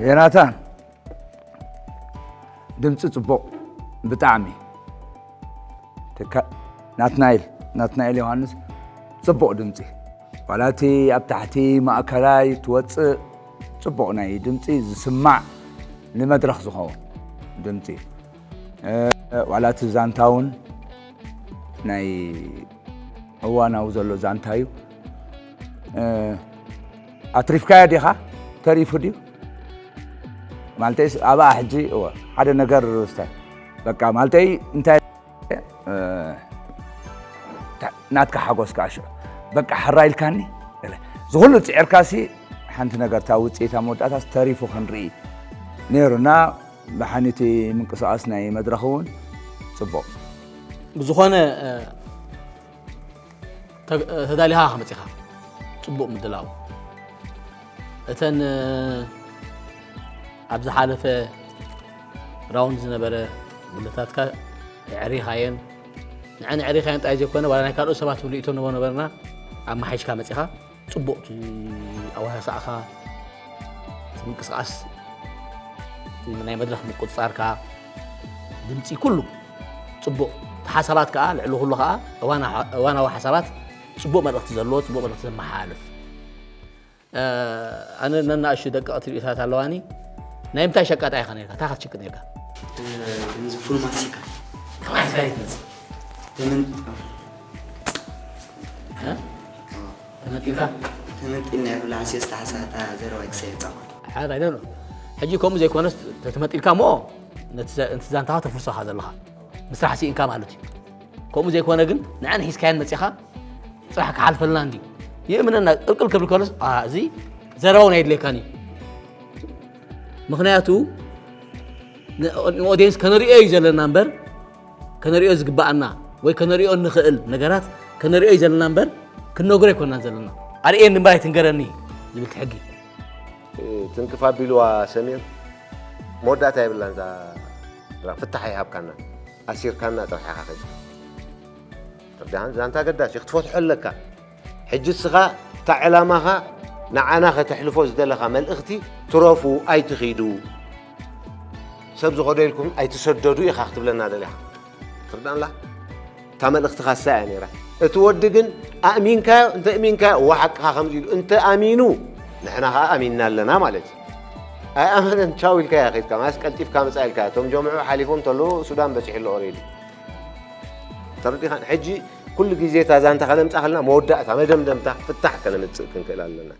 ዮናታን፣ ድምፂ ፅቡቕ ብጣዕሚ። ትካ-፣ ናትናኤል፣ ናትናኤል ዮሃንስ ፅቡቕ ድምፂ። ዋላ እቲ ኣብ ታሕቲ ማእከላይ ትወፅእ ፅቡቕ ናይ ድምፂ ዝስማዕ ንመድረኽ ዝኸውን ድምፂ። እ፣ ዋላ እቲ ዛንታ እውን ናይ እዋናዊ ዘሎ ዛንታ እዩ። እ፣ ኣትሪፍካዮ ዲኻ? ተሪፉ ድዩ? ማለተይስ ኣብኣ ሕጂ፣ እወ፣ ሓደ ነገር ስታይ፣ በቃ፣ ማለተይ እንታይ፣ እ፣ ታ-፣ ናትካ ሓጎስ ከኣ ሽዑ፣ በቃ፣ ሕራይ ኢልካኒ፣ ገለ። ዝኹሉ ጽዒርካሲ፣ ሓንቲ ነገር፣ እታ ውጽኢታ መወዳእታስ ተሪፉ ክንርኢ ነይሩና። ብሓንቲ ምንቅስቓስ ናይ መድረኽ እውን ጽቡቕ። ብዝኾነ፣ እ፣ ተ-፣ ተዳሊኻ ኢኻ መጺኻ። ጽቡቕ ምድላው። እተን፣ እ፣ ኣብ ዝሓለፈ ራውንድ ዝነበረ ጉድለታትካ ኣዕሪኻየን። ንዐን ኣዕሪኻየን ጥራይ ዘይኮነ፣ ዋላ ናይ ካልኦት ሰባት እውን ርእይቶ ንቦ ነበርና። ኣመሓይሽካ መጺኻ። ጽቡቕ እቲ ኣወሳስኣኻ፣ እቲ ምንቅስቓስ፣ ናይ መድረኽ ምቁጽጻርካ፣ ድምጺ፣ ኩሉ ጽቡቕ። እቲ ሓሳባት ከኣ፣ ልዕሊ ኩሉ ከኣ እዋና-፣ እዋናዊ ሓሳባት፣ ጽቡቕ መልእኽቲ ዘለዎ፣ ጽቡቕ መልእኽቲ ዘመሓላልፍ። እ፣ ኣነ ነናእሽቱ ደቀቕቲ ርእይቶታት ኣለዋኒ። ናይ ምንታይ ሸቃጣይ ኢኻ ነርካ? እንታይ ኢኻ ትሽቅጥ ነርካ? ብምዝፉን ማሲካ። ከማይ ስካይ ትመጽእ ብምን እ? ተመጢልካ ተመጢልና ይብላ ዓስዮ ዝተሓሳታ ዘረባ ክሰየጻ ሓያት ኣይደሎ ሕጂ ከምኡ ዘይኮነስ ተተመጢልካ እሞ ነቲ ዘ- ነቲ ዛንታኻ ተፍርሶኻ ዘለኻ ምስራሕ ስኢንካ ማለት እዩ። ከምኡ ዘይኮነ ግን ንዓን ሒዝካየን መጺኻ ጽባሕ ክሓልፈልና እንዲ ይእምነና ቅልቅል ክብል ከሎስ ኣ፣ እዚ ዘረባውን ኣይድልየካን እዩ። ምክንያቱ ንኦዲየንስ ከነሪኦ እዩ ዘለና እምበር ከነሪኦ ዝግባኣና ወይ ከነሪኦ እንኽእል ነገራት ከነሪኦ እዩ ዘለና እምበር ክንነግሮ ኣይኮናን ዘለና። ኣርእየኒ እምበር ኣይትንገረኒ ዝብል ሕጊ ትንክፍ ኣቢልዋ ሰሚር መወዳእታ የብላን እዛ ድራር ፍታሕ ኣይሃብካና ኣሲርካና ጥራሕ ኢኻ ከይድካ ተርዳእን ዛንታ ገዳሲ ክትፈትሖ ኣለካ ሕጂ እስኻ እታ ዕላማኻ ንዓና ከተሕልፎ ዝደለኻ መልእኽቲ ትረፉ ኣይትኺዱ ሰብ ዝኸደልኩም ኣይትሰደዱ ኢኻ ክትብለና ደሊኻ ትርዳእላ እታ መልእኽትኻ እሳ እያ ነይራ እቲ ወዲ ግን ኣእሚንካዮ እንተ እሚንካዮ እዋ ሓቅኻ ከምዚ ኢሉ እንተ ኣሚኑ ንሕና ኸዓ ኣሚንና ኣለና ማለት እዩ ኣይኣመነን ቻው ኢልካያ ኸድካ ማስ ቀልጢፍካ ምፃ ኢልካ እቶም ጀምዑ ሓሊፎም ተሎ ሱዳን በፂሑ ኣሎ ኦሬዲ ተረዲኻን ሕጂ ኩሉ ግዜ እታ ዛንታ ከነምፃ ከለና መወዳእታ መደምደምታ ፍታሕ ከነምፅእ ክንክእል ኣለና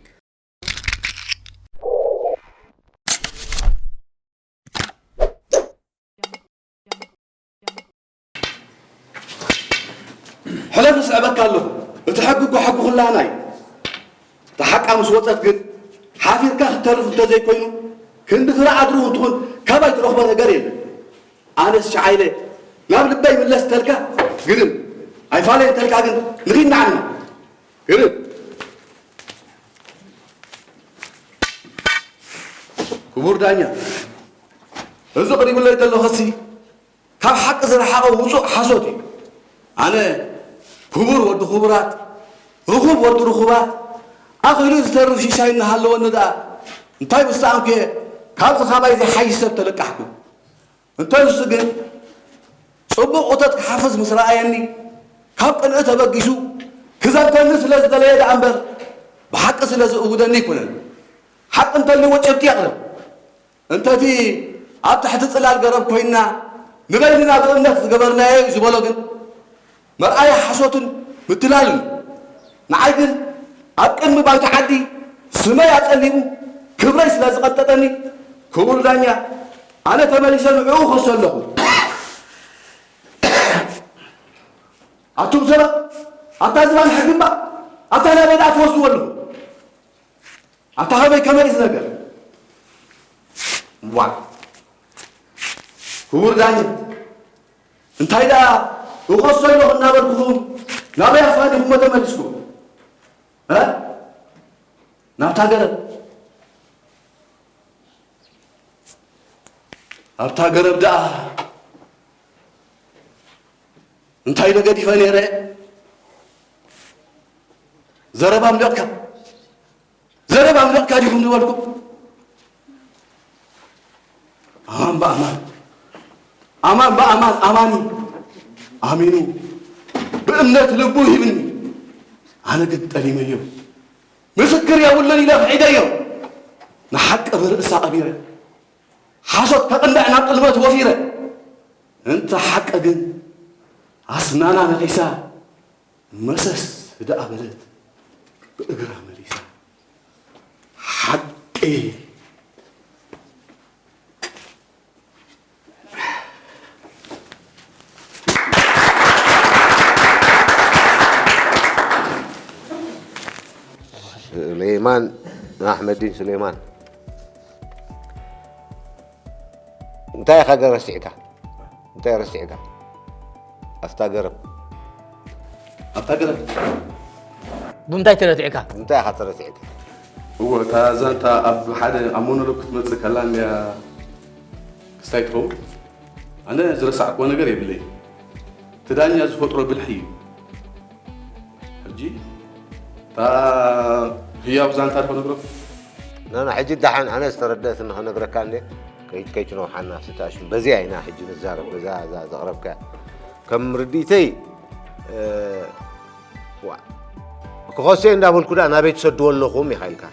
ሕለፍ እስዕበካ ኣለኹ እቲ ሕጊ እኮ ሕጊ ኩላህና እዩ እታ ሓቃ ምስ ወፀት ግን ሓፊርካ ክትተርፍ እንተዘይኮይኑ ክንዲ ፍረ ኣድሩ እንትኹን ካባይ ትረኽቦ ነገር የለን ኣነስ ሸዓ ኢለ ናብ ልበይ ምለስ ተልካ ግርም ኣይፋለየን ተልካ ግን ንኺድ ንዓና ግርም ክቡር ዳኛ እዚ ቅሪቡለይ ዘሎ ኸሲ ካብ ሓቂ ዝረሓቐ ውፁእ ሓሶት እዩ ኣነ ክቡር ወዲ ክቡራት ርኹብ ወዲ ርኹባት ኣኺሉ ዝተርፍ ሽሻይ እናሃለወኒ ደኣ እንታይ ብሰኣንኩ እየ ካብዚ ካባይ ዘይሓይሽ ሰብ ተለቃሕኩ እንተ ንሱ ግን ጽቡቕ እቶት ክሓፍስ ምስ ረኣየኒ ካብ ቅንኢ ተበጊሱ ክዘብተኒ ስለ ዝደለየ ደኣ እምበር ብሓቂ ስለ ዝእውደኒ ኣይኮነን ሓቂ እንተልዎ ጭብጢ የቕርብ እንተ እቲ ኣብ ትሕቲ ጽላል ገረብ ኮይንና ንበይንና ብእምነት ዝገበርናዮ እዩ ዝበሎ ግን መርኣያ ሓሶትን ምትላልን ንዓይ ግን ኣብ ቅድሚ ባይቶ ዓዲ ስመይ ኣጸሊሙ ክብረይ ስለ ዝቐንጠጠኒ ክቡር ዳኛ ኣነ ተመሊሰ ንዕኡ ክኸሶ ኣለኹ ኣቱም ሰባት ኣብታ ዝባን ሕጊ እምበር ኣብታ ናበይ ደኣ ትወስድዎ ኣለኹ ኣብታ ኸመይ ከመይ እዚ ነገር ዋ ክቡር ዳኛ እንታይ ደኣ እኸሶ ኣለኹ እናበልኩኹም ናበይ ኣፋኒኹሞ ተመሊስኩም እ ናብታ ገረብ ኣብታ ገረብ ደኣ እንታይ ኢለ ገዲፈ ነይረ ዘረባ ኣምሊቕካ ዘረባ ኣምሊቕካ ዲኹም ዝበልኩም ኣማን ብኣማን ኣማን ብኣማን ኣማኒ ኣሚኑ ብእምነት ልቡ ሂብኒ ኣነ ግን ጠሊመዮ ምስክር የብሉን ኢለ ክሒደዮ ንሓቂ ብርእሳ ቀቢረ ሓሶት ከቕንዕ ናብ ጥልመት ወፊረ እንተ ሓቂ ግን ኣስናና ነኺሳ መሰስ ደኣ በለት ብእግራ መሊሳ ሓቂ ሱሌማን ኣሕመዲን ሱሌማን እንታይ ኢኻ ገ ረሲዕካ እንታይ ረሲዕካ ኣፍታ ገረብ ኣብታ ገረብ ብምንታይ ተረቲዕካ እንታይ ኢኻ ተረቲዕካ እወ እታ ዛንታ ኣብ ሓደ ኣብ ሞኖሎግ ክትመፅእ ከላ እንድያ ክስታይ ትኸውን ኣነ ዝረሳዕክዎ ነገር የብለይ እቲ ዳኛ ዝፈጥሮ ብልሒ እዩ ሕጂ እታ ህያብ ዛንታ ዶ ነግረኩም ናና ሕጂ ደሓን ኣነ ዝተረደእትኒ ክነግረካ እንደ ከይድ ከይትነውሓና ኣብቲ ተኣሽሙ በዚኣ ኢና ሕጂ ንዛረብ በዛ እዛ ዘቕረብካያ ከም ርድኢተይ ክኸሶ እንዳበልኩ ደኣ ናበይ ትሰድዎ ኣለኹም ኢኻ ኢልካ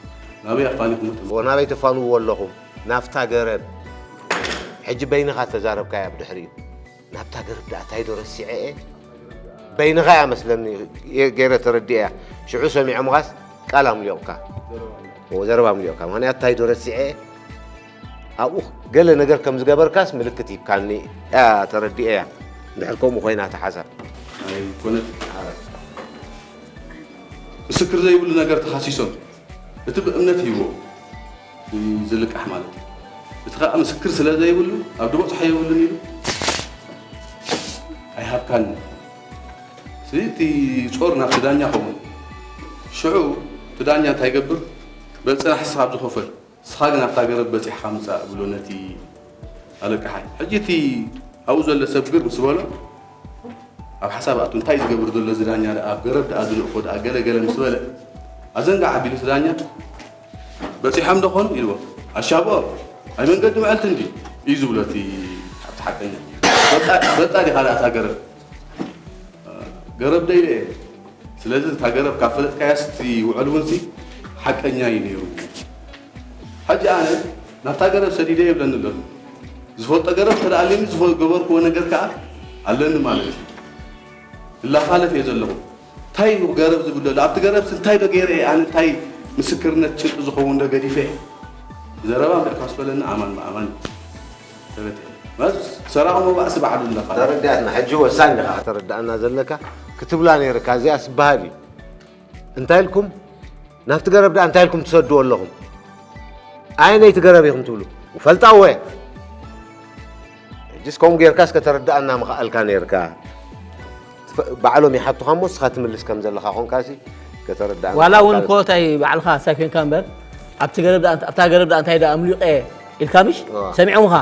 ናበይ ኣፋኒኹም ናበይ ተፋንዎ ኣለኹም ናፍታ ገረብ ሕጂ በይንኻ ተዛረብካያ ብድሕሪኡ። ናብታ ገረብ ደኣ እንታይ ዶ ረሲዐ እየ? በይንኻ እያ መስለኒ ገይረ ተረዲኤያ። ሽዑ ሰሚዖምኻስ ቃል ኣምሊቑካ። ኦ፣ ዘረባ ኣምሊቑካ። ምኽንያቱ እንታይ ዶ ረሲዐ እየ? ኣብኡ ገለ ነገር ከም ዝገበርካስ ምልክት ሂብካኒ እያ ተረዲኤያ። እንድሕር ከምኡ ኮይና እታ ሓሳብ። ኣይኮነት። ምስክር ዘይብሉ ነገር ተኻሲሶም። እቲ ብእምነት ሂብዎ እዩ ዝልቃሕ ማለት እዩ። እቲ ኸኣ ምስክር ስለ ዘይብሉ ኣብ ድበጽሖ የብሉን ኢሉ ኣይሃብካን። ስለዚ እቲ ጾር ናብቲ ዳኛ ከምኡ። ሽዑ እቲ ዳኛ እንታይ ይገብር? በጽናሕ ስኻብ ዝኸፈል፣ ንስኻ ግን ኣብታ ገረብ በጺሕኻ ምጻእ ብሎ ነቲ ኣለቃሓይ። ሕጂ እቲ ኣብኡ ዘሎ ሰብ ግር ምስ በሎ፣ ኣብ ሓሳብ ኣቱ፣ እንታይ ዝገብር ዘሎ እዚ ዳኛ ደኣ፣ ኣብ ገረብ ደኣ ዝልእኮ ደኣ፣ ገለ ገለ ምስ በለ፣ ኣዘንጋዕ ኣቢሉ እቲ ዳኛ፣ "በጺሖም ዶ ኾኑ?" ኢልዎ። "ኣሻብኦ፣ ኣይ መንገዲ ምዕልቲ እንዲ?" እዩ ዝብሎ እቲ ኣብቲ ሓቀኛ። "በጣ፣ በጣ ዲኻ ደኣ እታ ገረብ?" "ገረብ ዶ ኢለ እየ?" ስለዚ እታ ገረብ ካብ ፈለጥካያስ እቲ ውዕል እውን ሲ ሓቀኛ እዩ ነይሩ። ሕጂ ኣነ ናብታ ገረብ ሰዲደ የብለኒ ኣሎ። ዝፈልጦ ገረብ እንተ ደኣ ኣለኒ ዝፈ-፣ ገበርክዎ ነገር ከኣ ኣለኒ ማለት እዩ። እላፋለፍ እየ ዘለኹ። እንታይ እዩ ገረብ ዝብል ዘሎ? ኣብቲ ገረብስ እንታይ ዶ ገይረ እየ? ኣነ እንታይ ምስክርነት ጭብጢ ዝኸውን ዶ ገዲፈ እየ? ዘረባ እምበር ካብ ዝበለኒ ኣማን ብኣማን እዩ። ተረዲእና። ማለት ሰራቕ መባእሲ ባዕሉ ኣለኻ። ተረዲኣትና። ሕጂ ወሳኝ ኢኻ ከተረድኣና ዘለካ። ክትብላ ነይርካ። እዚኣስ በሃል እዩ። እንታይ ኢልኩም? ናብቲ ገረብ ደኣ እንታይ ኢልኩም ትሰድዎ ኣለኹም? ኣየነይቲ ገረብ ኢኹም ትብሉ? ፈልጣወ። ሕጂስ ከምኡ ጌርካስ ከተረድኣና ምኽኣልካ ነይርካ። ትፈ-፣ ባዕሎም ይሓቱኻ እሞ ንስኻ ትምልስ ከም ዘለኻ ኾንካሲ ከተረድኣና ዋላ እውን ምኽኣልካ። እኮ እንታይ ባዕልኻ ሳይ ኮንካ እምበር፣ ኣብቲ ገረብ ደኣ፣ ኣብታ ገረብ ደኣ እንታይ ደኣ ኣምሊቐ ኢልካ ምሽ? እዋ። ሰሚዖምኻ?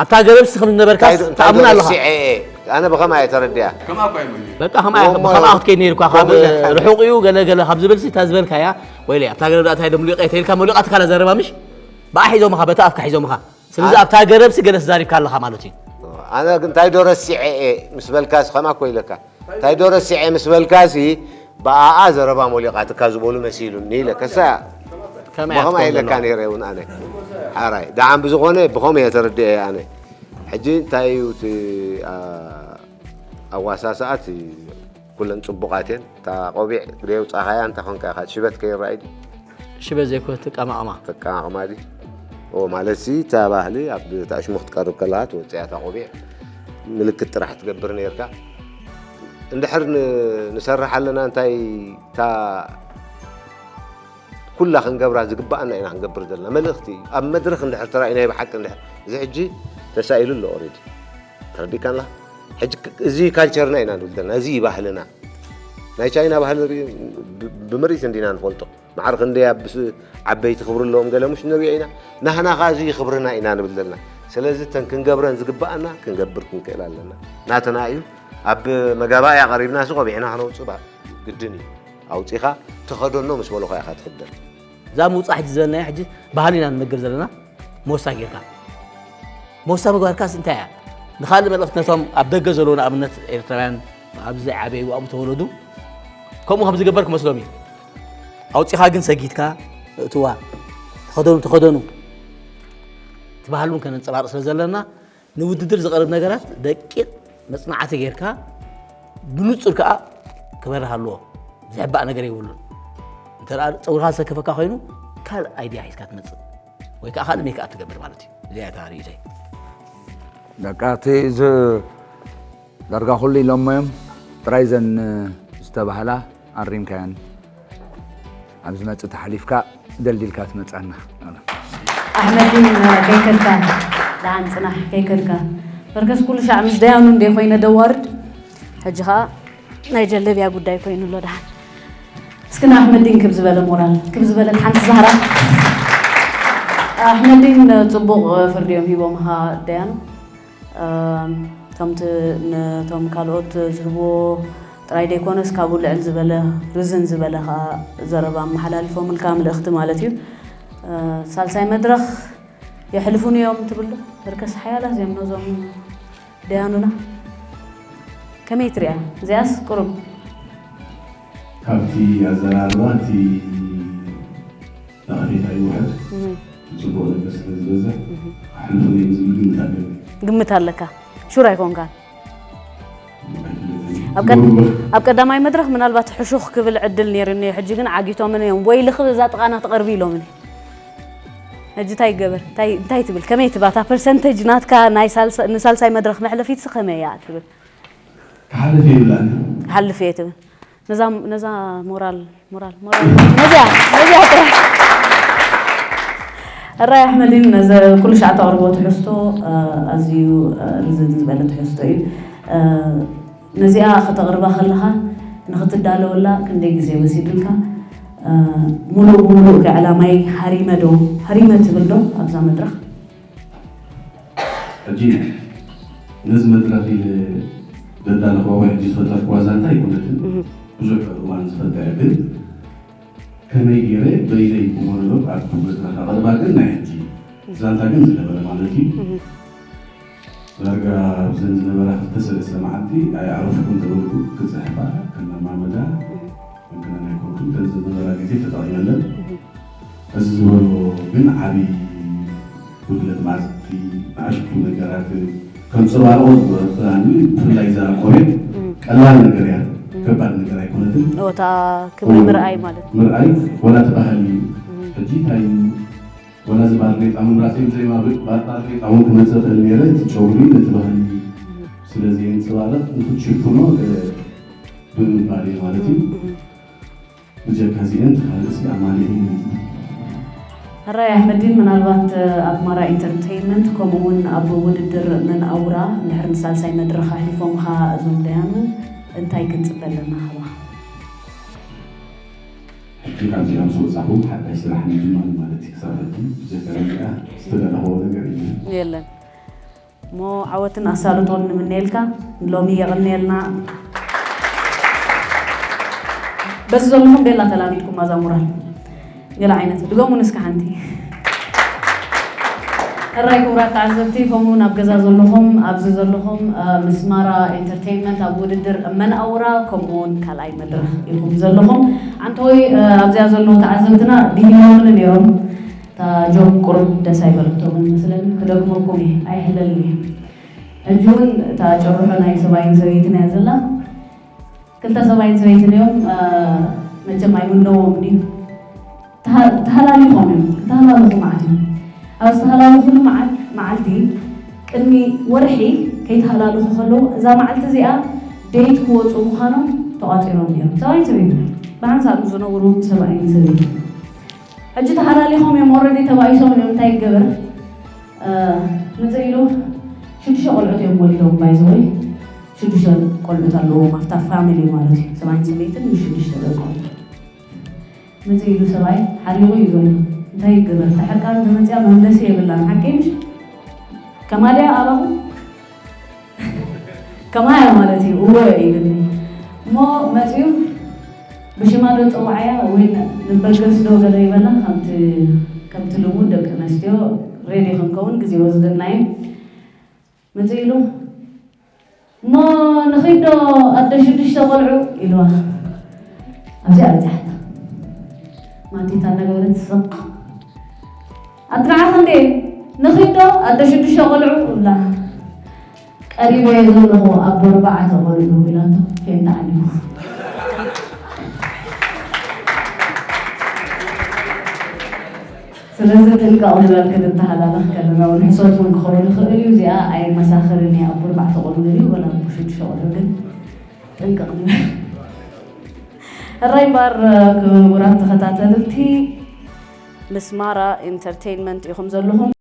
ኣብታ ገረብሲ ከም ዝነበርካስ እንታይ ዶ፣ እንታይ ዶ ተኣምን ኣለኻ? ረሲዐ እየ? ኣነ ብኸምኣ እየ ተረዲኣ። ከምኣ እኳ እዩ። በቃ ከምኣ እሞ ብኸምኣ ክትከይድ ነይርኳ። ካብ ከምኡ ኢለካ። ርሑቕ እዩ፣ ገለ ገለ ካብ ዝብልሲ እታ ዝበልካያ፣ ወይለ፣ ኣብታ ገረብ ደኣ እንታይ ዶ ምሊቐ ተይልካ፣ መሊቓትካ ኣላ ዘረባ ምሽ? ብኣ ሒዞምኻ፣ በታ ኣፍካ ሒዞምኻ። ስለዚ ኣነ ኣብታ ገረብሲ ገለ ተዛሪብካ ኣለኻ ማለት እዩ። ኣነ ግን እንታይ ዶ ረሲዐ እየ ምስ በልካስ ከምኣ እኮ ኢለካ። እንታይ ዶ ረሲዐ ምስ በልካሲ፣ ብኣኣ ዘረባ ሞሊቓትካ ዝበሉ መሲሉኒ ኢለ። ከሳ ከመይ ብኸምኣ ኣትኮን ኢለካ ዘሎ? ነይረ እውን ኣነ። ሓራይ። ደሓን ብዝኾነ ብኸምኡ እየ ተረዲኤ ኣነ። ሕጂ እንታይ እዩ እቲ፣ ኣ-፣ ኣዋሳስኣት ኩለን ጽቡቓት እየን። እታ ቆቢዕ ግደ የውጻኻያ፣ እንታይ ኾንካ ኢኻ? ሽበት ከይረኣይ ድዩ? ሽበት ዘይኮነ ትቀማቕማ። ትቀማቕማ ድዩ? ኦ፣ ማለትሲ እታ ባህሊ ኣብ ታሽሙ ክትቀርብ ከለኻ ትወጽእ እያ እታ ቆቢዕ። ምልክት ጥራሕ ትገብር ነይርካ። እንድሕር ን-፣ ንሰርሕ ኣለና፣ እንታይ እታ ኩላ ክንገብራ ዝግባኣና ኢና ክንገብር ዘለና። መልእኽቲ እዩ። ኣብ መድረኽ እንድሕር ተራእዩ ናይ ብሓቂ እንድሕር፣ እዚ ሕጂ ተሳኢሉ ኣሎ ኦሬዲ። ተረዲእካና? ሕጂ ክ-፣ እዚ ካልቸርና ኢና ንብል ዘለና። እዚ እዩ ባህልና። ናይ ቻይና ባህሊ ርኢ-፣ ብ-፣ ብምርኢት እንዲና ንፈልጦ። ማዕረ ክንደይ ኣብ ስ-፣ ዓበይቲ ክብሪ ኣለዎም ገለ ምሽ ንሪኦ ኢና። ናህና ኸኣ እዚ ክብርና ኢና ንብል ዘለና። ስለዚ እተን ክንገብረን ዝግብኣና ክንገብር ክንክእል ኣለና። ናትና እዩ። ኣብ መጋባእያ ቀሪብና ሲ ቆቢዕና ክነውጽእ ባ-፣ ግድን እዩ። ኣውጺኻ ተኸደኖ ምስ በሉኻ ኢኻ ትኽደን። እዛ ምውጻእ ሕጂ ዝበልናዮ ሕጂ ባህሊ ኢና ንነግር ዘለና። ሞሳ ጌርካ። ሞሳ ምግባርካስ እንታይ እያ? ንኻልእ መልእኽቲ ነቶም ኣብ ደገ ዘለዉ ንኣብነት ኤርትራውያን ኣብዚ ዓበዩ ኣብኡ ተወለዱ ከምኡ ከም ዝግበር ክመስሎም እዩ። ኣውጺኻ ግን ሰጊድካ እእትዋ። ተኸደኑ፣ ተኸደኑ። እቲ ባህሊ እውን ከነንጸባርቕ ስለ ዘለና ንውድድር ዝቐርብ ነገራት ደቂቕ መጽናዕቲ ጌርካ ብንጹር ከኣ ክበርህ ኣለዎ። ዝሕባእ ነገር የብሉን። እንተ ደኣ ጸጉርኻ ዝሰከፈካ ኮይኑ ካልእ ኣይድያ ሒዝካ ትመጽእ ወይ ከኣ ካልእ ሜክኣፕ ትገብር ማለት እዩ። እዚኣ እያ እታ ርእይቶይ። በቃ እቲ ዝ-፣ ዳርጋ ኩሉ ኢሎሞ እዮም። ጥራይ ዘን ዝተባህላ ኣሪምካየን። ኣብ ዝመጽእ ተሓሊፍካ ደልዲልካ ትመጸና። ኣሕመዲን ከይከድካ፣ ደሓን ጽናሕ ከይከድካ። በርከስ ኩሉ ሻዕ ምስ ደያኑ እንደ ኮይነ ደዋርድ፣ ሕጂ ኸኣ ናይ ጀለብያ ጉዳይ ኮይኑ ኣሎ ደሓን። እስኪ ንኣሕመዲን ክብ ዝበለ ሞራል፣ ክብ ዝበለት ሓንቲ ዛህራ። ኣሕመዲን ጽቡቕ ፍርዲ እዮም ሂቦምኻ ደያኑ። እም፣ ከምቲ ነቶም ካልኦት ዝህብዎ ጥራይ ደይኮነስ ካብኡ ልዕል ዝበለ ርዝን ዝበለ ኸኣ ዘረባ ኣመሓላሊፎምልካ ምልእኽቲ ማለት እዩ። እ፣ ሳልሳይ መድረኽ የሕልፉኒ እዮም ትብሉ? በርከስ ሓያላት እዮም ነዞም ደያኑና። ከመይ ትሪኣ? እዚኣስ ቁሩብ። ካብቲ ኣዘራርባ እቲ ነቐፌታ ይውሕድ። እም። ጽቡቕ ነገር ስለ ዝበዝሕ ኣሕልፉ እዮም ዝብል ግምት ኣለኒ። ግምት ኣለካ? ሹር ኣይኮንካን? ኣብ ቀዳማይ መድረኽ ምናልባት ሕሹኽ ክብል ዕድል ነይሩ እኒኦ፣ ሕጂ ግን ዓጊቶምን እዮም። ወይልኺ እዛ ጥቓና ትቐርቢ ኢሎምኒ። ሕጂ እንታይ ይገበር? እንታይ ትብል? ከመይ ትባታ ፐርሰንተጅ ናትካ ናይ ንሳልሳይ መድረኽ መሕለፊትሲ ከመይ እያ ትብል? ክሓልፍ እየ ይብላኒ። ክሓልፍ እየ ትብል። ነዛ ነዛ ሞራል ሞራል ሞራል ነዚያ ነዚያ ጥራሕ ሕራይ ኣሕመድን ነዚ ኩሉ ሻዕ ተቕርቦ ትሕዝቶ ኣዝዩ ርዝን ዝበለ ትሕዝቶ እዩ። ነዚኣ ከተቕርባ ከለኻ ንኽትዳለወላ ክንደይ ግዜ ወሲዱልካ? ሙሉእ ብሙሉእ ከ ዕላማይ ሃሪመ ዶ ሃሪመ ትብል ዶ ኣብዛ መድረኽ? ሕጂ ነዚ መድረኽ ኢለ ዘዳለኽዋ ወይ ሕጂ ዝፈጠርክዋ ዛንታ ኣይኮነትን። ብዙሕ እዋን ዝፈልጣ እያ፣ ግን ከመይ ገይረ በይነይ ብሞኖሎግ ኣብቲ መድረኽ ኣቐርባ ግን ናይ ሕጂ ዛንታ ግን ዝነበረ ማለት እዩ። ዳርጋ ኣብዘን ዝነበራ ክልተ ሰለስተ መዓልቲ ኣይኣረፍኩን ተበልኩ። ክፅሕፋ፣ ክለማመዳ፣ ምክናን ኣይኮንኩን። እተን ዝነበራ ግዜ ተጠቒመለን። እዚ ዝበሎ ግን ዓብዪ ጉድለት ማዕፅቲ፣ ንኣሽቱ ነገራት ከምፅባረቆ ዝገብረኒ፣ ብፍላይ እዛ ቆርየት ቀላል ነገር እያ፣ ከባድ ነገር ኣይኮነትን። እታ ክብሪ ምርኣይ ማለት ምርኣይ ዋላ እቲ ባህሊ እዩ። ሕጂ እንታይ እዩ ዋላ እዚ ባርኔጣ ምምራፅ እዮም ዘይማብቅ ባርኔጣ እውን ክመፅእ ክእል ነይረ። እቲ ጨጉሪ ነቲ ባህሊ ስለ ዘየንፀባረቅ ንክትሽፍኖ ብምባል እዩ ማለት እዩ። ብጀካ እዚአን ተኻልእሲ ኣማኒ እዩ። ሕራይ ኣሕመዲን ምናልባት ኣብ ማራ ኢንተርቴይንመንት ከምኡ እውን ኣብ ውድድር መን ኣውራ እንድሕር ንሳልሳይ መድረኽ ኣሕሊፎምኻ እዞም ደያኑ እንታይ ክንፅበ ኣለና ካባኻ? ሕጂ ካብዚኣ ምስ ወፃኹ ሓዳሽ ስራሕ ምጅማር ማለት እዩ። ክሳብ ሕጂ ብዘከረ እዚኣ ዝተደረኸዎ ነገር የለን። የለን እሞ ዓወትን ኣሳልጦን ንምነየልካ። ሎሚ የቐንየልና። በዚ ዘለኹም ቤላ ተላሚድኩም ማዛ ሙራል ገለ ዓይነት ድገሙ ንስካ ሓንቲ። ሕራይ ክቡራት ተዓዘብቲ ከምኡ እውን ኣብ ገዛ ዘለኹም ኣብዚ ዘለኹም ምስ ማራ ኢንተርቴይንመንት ኣብ ውድድር መን ኣውራ ከምኡ እውን ካልኣይ መድረኽ ኢኹም ዘለኹም። ዓንተወይ ኣብዚኣ ዘለዉ ተዓዘብትና ድሂኖምን ነይሮም። እታ ጆክ ቁሩብ ደስ ኣይበለቶምን መስለኒ ክደግመኩም እየ ኣይሕለልን እየ። ሕጂ እውን እታ ጨርሖ ናይ ሰብኣይን ሰበይትን እያ ዘላ። ክልተ ሰብኣይን ሰበይትን እዮም መቸም ኣይምነዎምን እዩ። ተሃላሊኾም እዮም ክተሃላለኹ መዓት እዮም። ኣብ ዝተሃላለኹሉ መዓልቲ ቅድሚ ወርሒ ከይተሃላለኹ ከለዉ እዛ መዓልቲ እዚኣ ዴት ክወፁ ምዃኖም ተቋፂሮም እዮም። ሰብኣይን ሰበይትን ብሓንሳብ ዝነብሩ ሰብኣይን ሰበይትን። ሕጂ ተሃላሊኾም እዮም ኦረዲ ተባኢሶም እዮም እንታይ ይገበር ምፅእ ኢሉ ሽዱሽተ ቆልዑት እዮም ወሊዶም ባይዘወይ ሽዱሽተ ቆልዑት ኣለዎም ኣብታ ፋሚሊ ማለት እዩ ሰብኣይን ሰበይትን ምስ ሽዱሽተ ደቆም ምፅእ ኢሉ ሰብኣይ ሓሪቑ እዩ ዘሎ እንታይ ይገበር ተሕርቃን ተመፅያ መምለሲ የብላን ሓቂ ምሽ ከማድያ ኣባኹም ከማያ ማለት እዩ እወ ኢሉኒ እሞ መፅኡ ብሽማ ዶ ፀዋዓያ ወይ ንበገስ ዶ ገለ ይበላ ከምቲ ከምቲ ልሙድ ደቂ ኣንስትዮ ሬዲ ክንከውን ግዜ ወስደልና እዩ መፅእ ኢሉ እሞ ንኺድ ዶ ኣደ ሽዱሽተ ቆልዑ ኢልዋ ኣብዚኣ በፂሓታ ማቲታ እናገበረት ስቕ ኣትንዓኽ እንዴ ንኺድ ዶ ኣደ ሽዱሽተ ቆልዑ እብላ ቀሪበዮ ዘለኹ ኣቦ ኣርባዕተ ቆልዑ ኢላቶ ፌንታ ዓሊሙ ስለዚ ጥንቃቕ ንበል ክንተሃላለኽ ከለና እውን ሕሶት እውን ክኸውን ይኽእል እዩ እዚኣ ኣየመሳኽርን እየ ኣቦ ኣርባዕተ ቆልዑ እዩ ወላ ኣቦ ሽዱሽተ ቆልዑ ግን ጥንቅቕ ንበል ሕራይ እምበኣር ክቡራት ተኸታተልቲ ምስ ማራ ኢንተርቴይንመንት ኢኹም ዘለኹም